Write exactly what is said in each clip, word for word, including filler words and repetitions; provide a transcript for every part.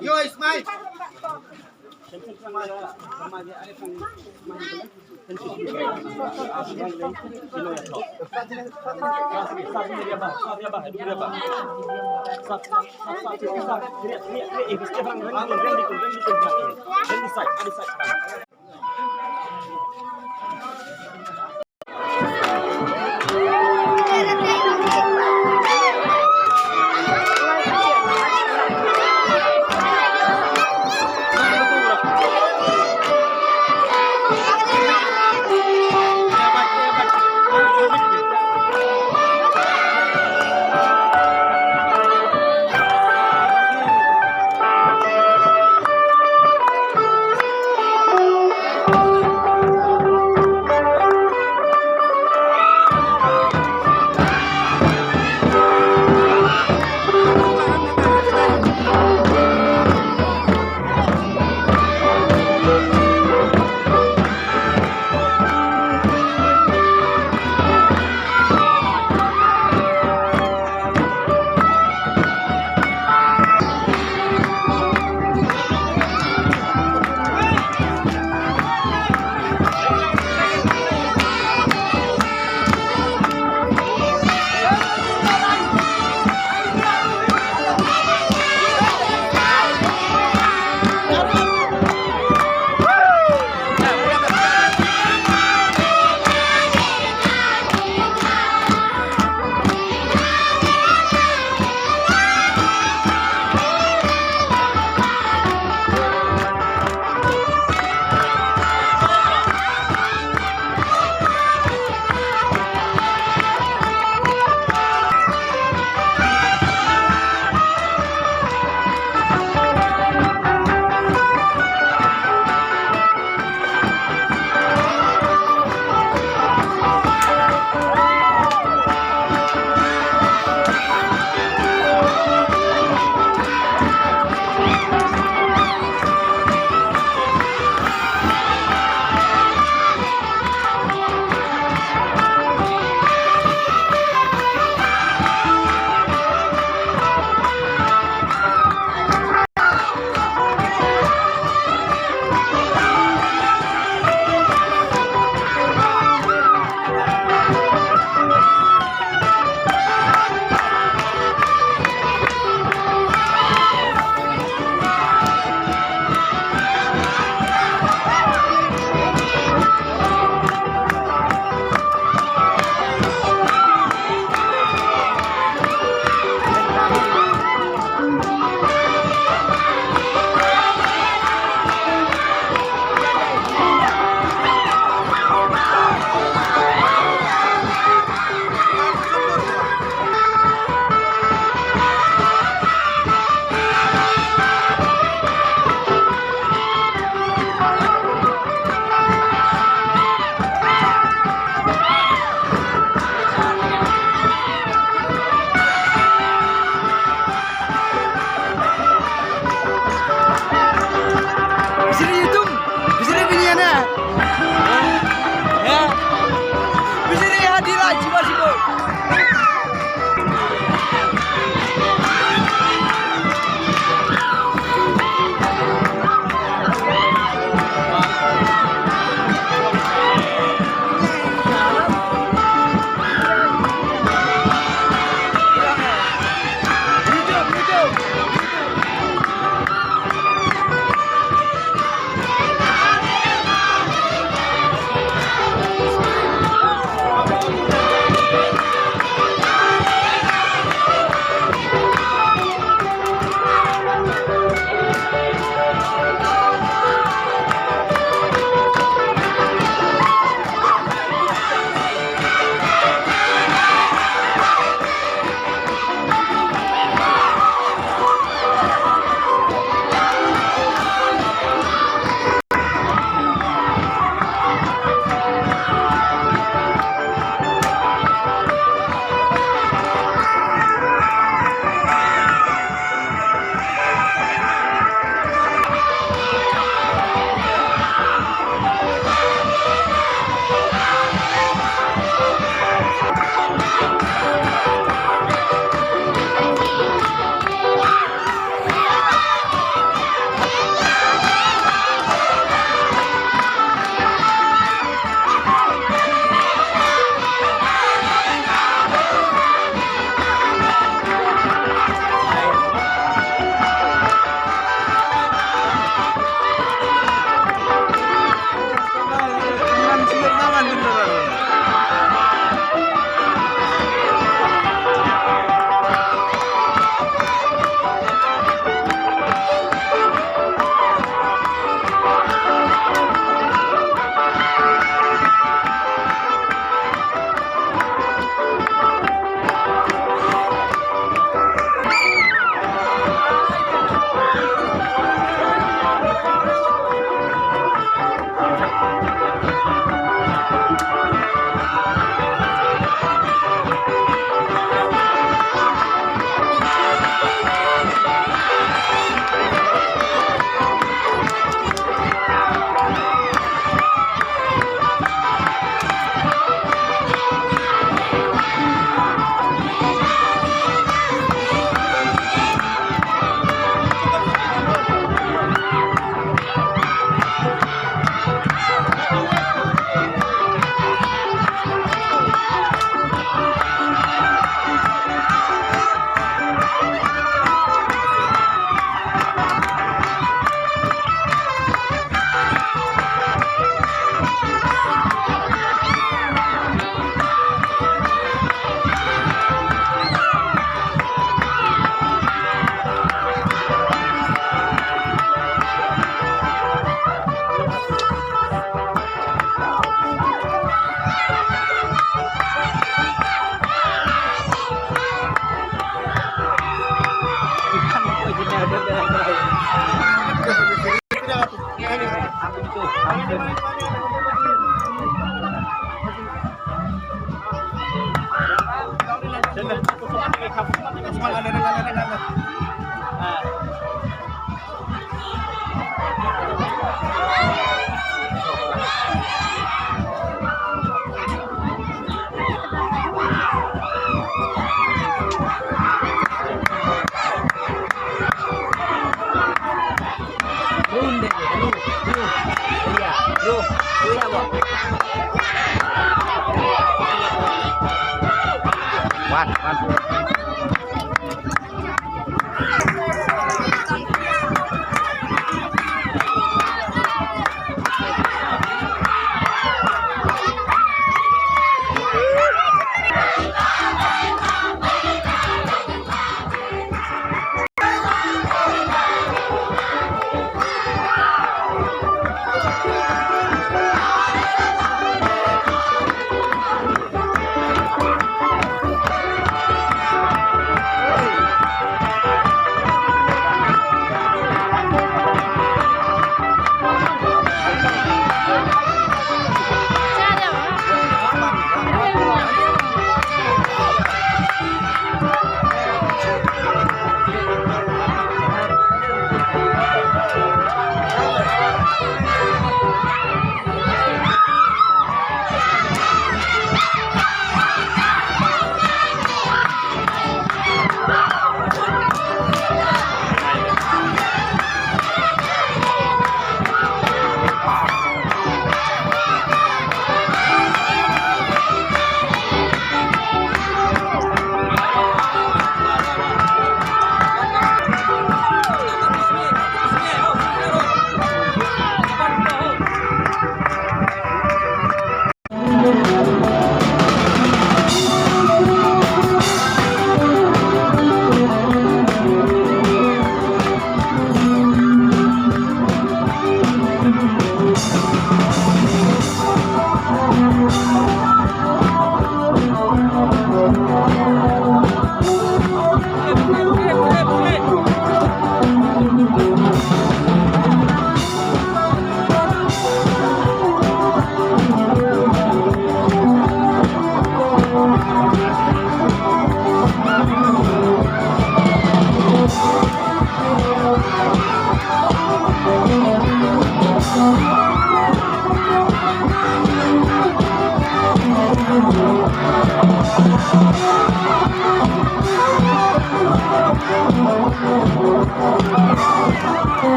Yo, Ismail. Wan, wan.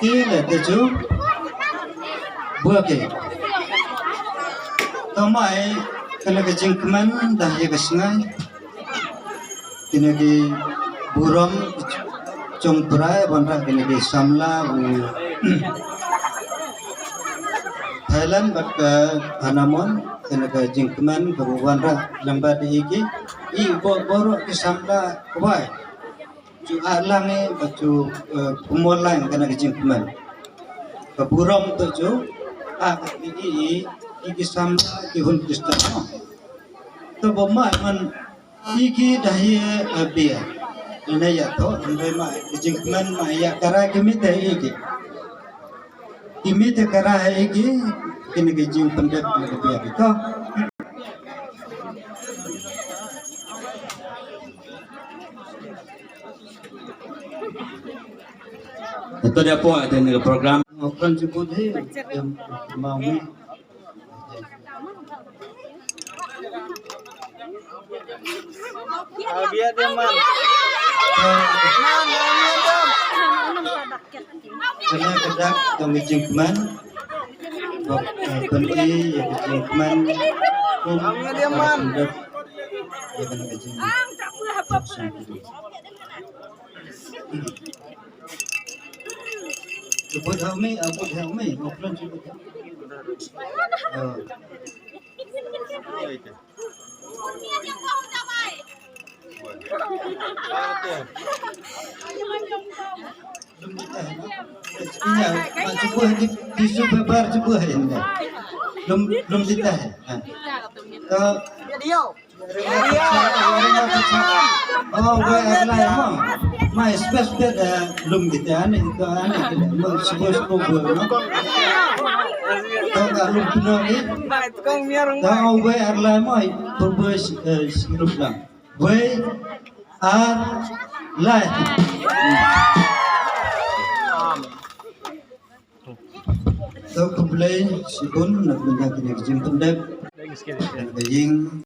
Ki la te ju bua ki. Kamai kane ka jingkmen da ïa ka sngi. Kine ki burom jong u Brai wanrah kine ki samla u Thailand bad ka Hanamon, kine ka jingkmen ka wanrah lem bad ïa ki. I bor bor ki samla kwai. Ju ah lang i bad ju, eh, kumno lang kane ka jingkmen. Ka burom to ju ah i, i, i ki samla ki hun Khristan. To ba ma man i ki da hi, eh, bia. Ina ïa to, ina ma ki jingkmen ma ïa kara ki mite i ki. Ki mite kara i ki, kine ki jingpyndep kine ki bia ki to. Ito dia po, ito ni program. Ngokon jibut hi, em, mau ni. Kena kedak tong jingkmen. Bok, eh, pynti ïa ka jingkmen. Kum, eh, pynti ïa ka jingkmen. Jemput ha u mei, jemput ha u mei. Mau keluar jemput ha u mei. Oh. Lum titah, ha? Ïa, mak jemput di, di su paper jemput ha ïa. Lum, lum titah, ha. To. Oh, wei ar lai mo. Mai space bed, eh, lum kita ani, ito ani, mo space ko bo, no? To ka lum pino ni. To, oh, wei ar lai mo, purpose, eh, sirup lang. Wei ar lai. To khublei shibun na ka bynta kine ki jingpyndep. Na ka ïing.